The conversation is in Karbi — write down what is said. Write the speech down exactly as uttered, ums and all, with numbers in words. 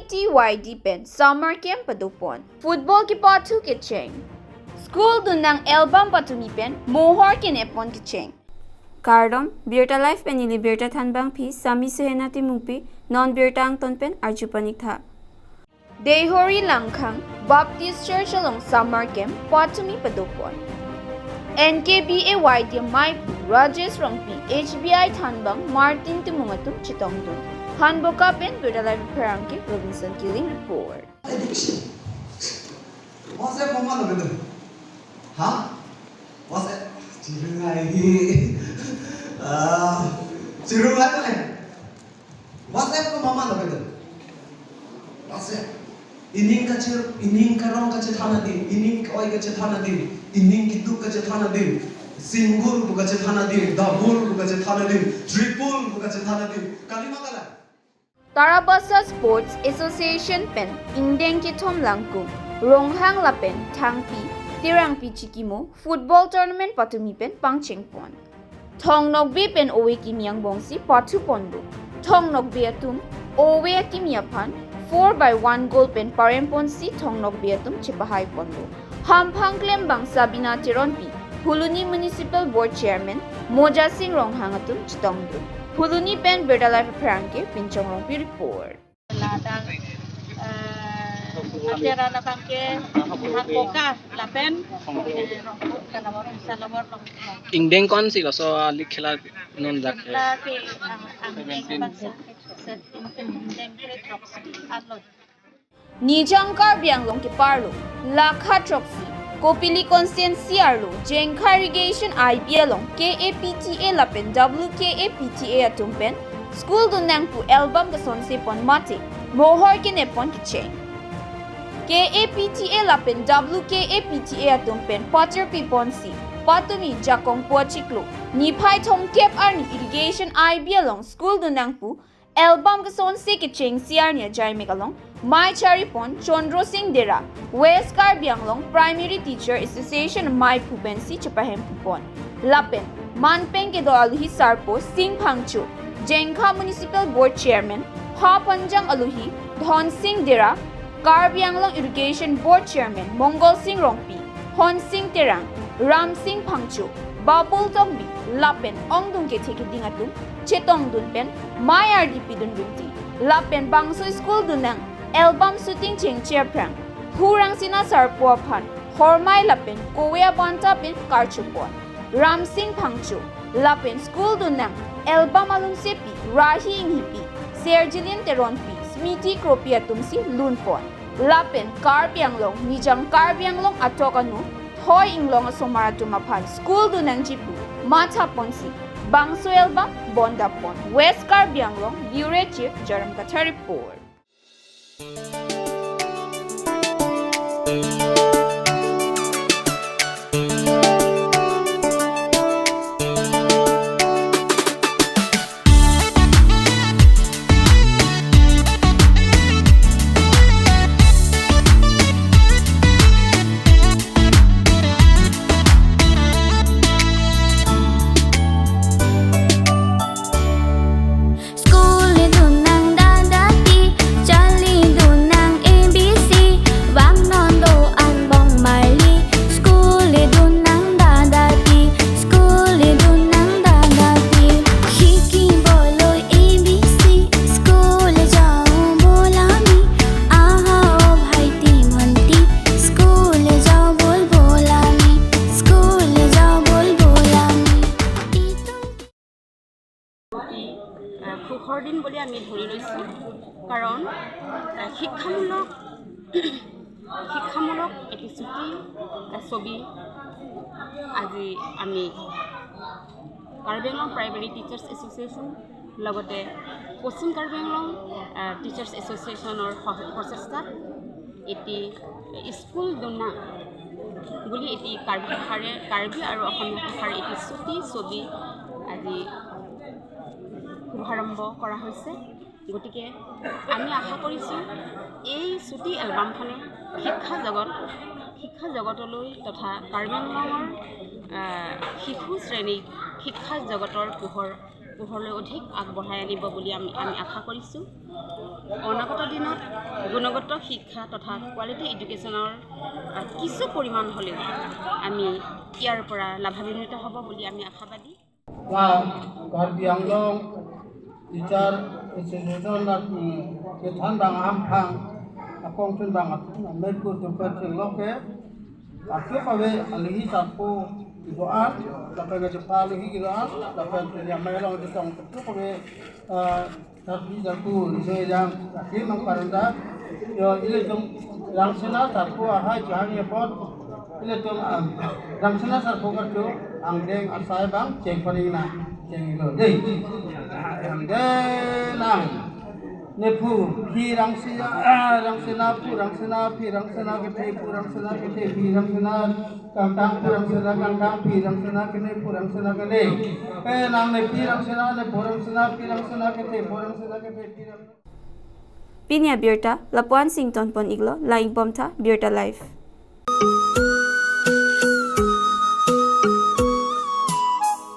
T Y D pen summer camp padopon. Football kepathu kecheng. School dunnang album patumi pen mohor kenepon kecheng. Kardom, Birta Live pen neli Birta Thanbangpi, Sami Suhena Timungpi, non birta angton pen arjupon-iktha. Deihori Langkhang Baptist Church along summer camp patumi padopon. N K B A Y D amei Rajesh Rongpi, H B I Thanbang Martin Timung atum chetongdun. Hanboka pen Birta Live apherangke Robinson Killing report. Addiction. WhatsApp mama lo betul. Ha? WhatsApp. Chirungai. Ah, chirungai mana? WhatsApp ko mama lo betul. WhatsApp. Ining kachir, ining karong kachethan adim, ining oi kachethan adim, ining kiduk kachethan adim, single pu kachethan adim, double pu kachethan adim, triple pu kachethan adim. Kalima kala. Tarabasa Sports Association pen ingdeng kethom Langkung, Ronghang lapen Thangpi, Terangpi chikimo football tournament patumi pen pangchengpon. Thong Nokbe pen ove kimi angbongsi pathuponlo. Thong Nokbe atum ove akimi aphan four by one goal pen paremponsi Thong Nokbe atum chepahaiponlo. Hamphang klembang Sabina Teronpi, Phuloni Municipal Board Chairman Moja Sing Ronghang atum chetongdun. Phuloni pen Birta Live apherangke Pinchong Rongpi report. Ladang, eh, atera labang ke Hanboka lapen, eh, Rongkut kalabor, Salabor Rongkut. Ingdeng ko-ansi laso alikh khela non dak. La ke ang, ang deng bangsa, set ingdeng ke throksi alon. Nijang Karbi Anglong keparlo, lakha throksi, Kopili constituency arlo, Jengkha Irrigation I B along K A P T A lapen W K A P T A atum pen school dunnang pu album kesonsepon mate mohor kenepon kecheng. K A P T A lapen W K A P T A atum pen pacherpiponsi patumi Jakong pu achiklo niphai thomkep arni Irrigation I B along school dunnang pu album kesonse kechengsi arni ajaimek along mei charipon Chandra Sing Dera, West Karbi Anglong Primary Teacher Association amei aphu pensi chepahempupon. Lapen manpeng kedo aluhi sarpo Sing Phangcho, Jengkha Municipal Board Chairman, pha panjang aluhi Dhon Sing Dera, Karbi Anglong Irrigation Board Chairman Mongol Sing Rongpi, Hon Sing Terang, Ram Sing Phangcho, Babul Tokbi lapen ongdung kethe keding atum chetongdun pen mei ardi pidun rimti. Lapen bangso school dunnang album shooting chengche aphrang Phu Rangsina sarpo aphan hormei lapen kove abanta pen karchupon. Ram Sing Phangcho lapen school dunnang album alunsepi Rahi Inghipi, Serjilin Teronpi, Smiti Kropi atumsi lunpon. Lapen Karbi Anglong, Nijang Karbi Anglong atok anu thoi inglong asomar atum aphan school dunnangji pu mathaponsi bangso album bondapon. West Karbi Anglong Bureau Chief Jaram Kathar report. School dunang dadati, charli dunang A B C, vangnon do-an bong marli. School dunang dadati, school dunang dadati. Hiki bolo A B C, school jao bolami. Aha o bhai ti bhanti, school jao bol bolami, school jao bol bolami. Itum আহ, সুখৰ দিন বুলি আমি ধৰি লৈছোঁ, কাৰণ, আহ, শিক্ষামূলক, শিক্ষামূলক এটি চুটি, আহ, ছবি আজি আমি কাৰ্বি আংলং প্ৰাইমেৰী টিচাৰ্ছ এছ'চিয়েশ্যন লগতে পশ্চিম কাৰ্বি আংলং, আহ, টিচাৰ্ছ এছ'চিয়েশ্যনৰ সহ-, প্ৰচেষ্টাত এটি স্কুল দুনা বুলি এটি কাৰ্বি ভাষাৰে, কাৰ্বি আৰু অসমীয়া ভাষাৰ এটি চুটি ছবি আজি শুভাৰম্ভ কৰা হৈছে। গতিকে আমি আশা কৰিছোঁ এই চুটি এলবামখনে শিক্ষা জগত, শিক্ষা জগতলৈ তথা কাৰ্বি আংলঙৰ, আহ, শিশু শ্ৰেণীক শিক্ষা জগতৰ পোহৰ হলে অধিক আগবঢ়াই আনিব বুলি আমি আমি আশা কৰিছোঁ। অনাগত দিনত গুণগত শিক্ষা তথা কোৱালিটি এডুকেশ্যনৰ আহ, কিছু পৰিমাণ হ'লেও আমি ইয়াৰ পৰা লাভান্বিত হ'ব বুলি আমি আশাবাদী। Ba Karbi Anglong Teacher Association na, mm, kethan bang ahamphang akong chun bang atum amei kur tumpet chenglok ke atum ave alihi sarpo kedo-an, lapen ajepa alihi kedo-an, lapen ya mai long atum ave, ah, tapi jaku iso yang tapi mangkarunda yo ilitum Rangsina sarpo ahai chehangji apot ilitum, ah, Rangsina sarpo karcho angdeng asai bang cheng paning na cheng lo dei. Angdeng nang nephu phi Rangsina, ah, Rangsina phu Rangsina phi Rangsina kethe phu Rangsina kethe phi Rangsina kangtang phu Rangsina kangtang phi Rangsina kene phu Rangsina kene. Eh, nang nephi Rangsina nephu Rangsina phi Rangsina kethe phu Rangsina kethe phi Rangsina. Pini abirta lapu-an si ingtonpon iklo, lang-ik bomtha, Birta Live.